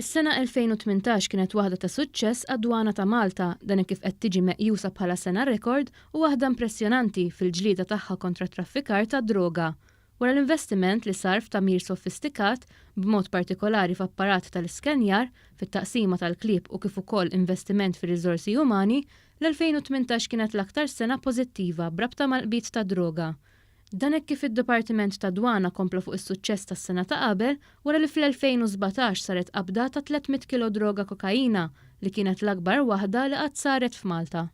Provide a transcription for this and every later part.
Is-sena 2018 kienet waħda ta' suċċess għad-Dwana ta' Malta, dan hekk kif qed tiġi meqjusa bħala sena rekord u waħda impressjonanti fil-ġlieda tagħha kontra t-traffikar tad-droga. Wara l-investiment li sar f'tagħmir sofistikat, b'mod partikolari f'apparat tal-iskenjar, fit-taqsima tal-klieb u kif ukoll investiment fir-riżorsi umani, l-2018 kienet l-aktar sena pożittiva b'rabta mal-qbid tad-droga. Dan hekk kif id-Dipartiment tad-Dwana kompla fuq is-suċċess tas-sena ta' qabel wara li fl-2017 saret qabda ta' 300 kilo droga kokaina li kienet l-akbar waħda li qatt saret f'Malta.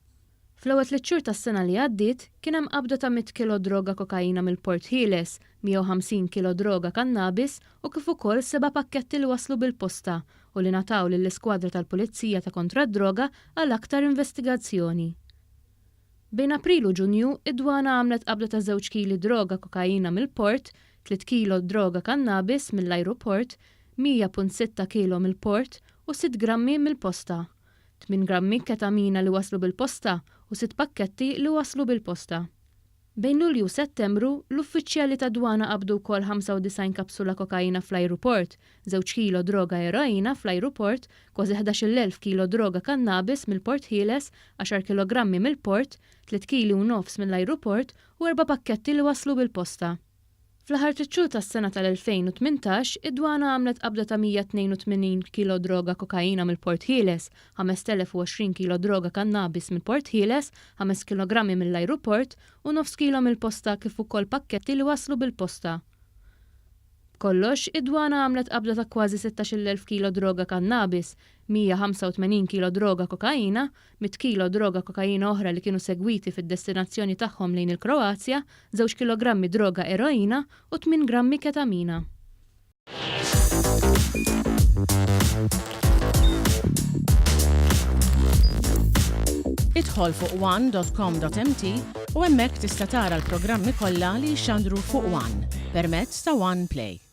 Fl-ewwel tliet xhur tas-sena li għaddiet, kien hemm qabda ta' 100 kilo droga kokaina mill-Port Ħieles, 150 kilo droga kannabis u kif ukoll seba' pakketti li waslu bil-posta u li ngħataw lill-iskwadra tal-Pulizija ta' Kontra d-Droga għal aktar investigazzjoni. Bejn April u Ġunju, id-Dwana għamlet qabda ta' żewġ kili droga kokaina mill-port, tliet kilo droga kannabis mill-ajruport, 100.6 kilo mill-port u sitt grammi mill-posta. Tmien grammi ketamina li waslu bil-posta u sitt pakketti li waslu bil-posta. Bejn Lulju u Settembru, l-uffiċjali tad-dwana qabdu wkoll 95 kapsula kokaina fl-ajruport, żewġ kilo droga eroina fl-ajruport, kważi 11,000 kilo droga kannabis mill-Port Ħieles, għaxar kilogrammi mill-port, tliet kili u nofs mill-ajruport u erba' pakketti li waslu bil-posta. Fl-aħħar tliet xhur tas-sena tal-2018, id-Dwana għamlet qabda ta' 182 kilo droga kokaina mill-Port Ħieles, 5,020 kilo droga kannabis mill-Port Ħieles, ħames kilogrammi mill-ajruport u nofs kilo mill-posta kif ukoll pakketti li waslu bil-posta. B'kollox, id-Dwana għamlet qabda ta' kważi 16,000 kilo droga kannabis, 185 kilo droga kokaina, mitt kilo droga kokaina oħra li kienu segwiti fid-destinazzjoni tagħhom lejn il-Kroazja, żewġ kilogrammi droga eroina u tmien grammi ketamina. Idħol fuq one.com.mt u hemmhekk tista' tara l-programmi kollha li jixxandru fuq One permezz ta' One Play.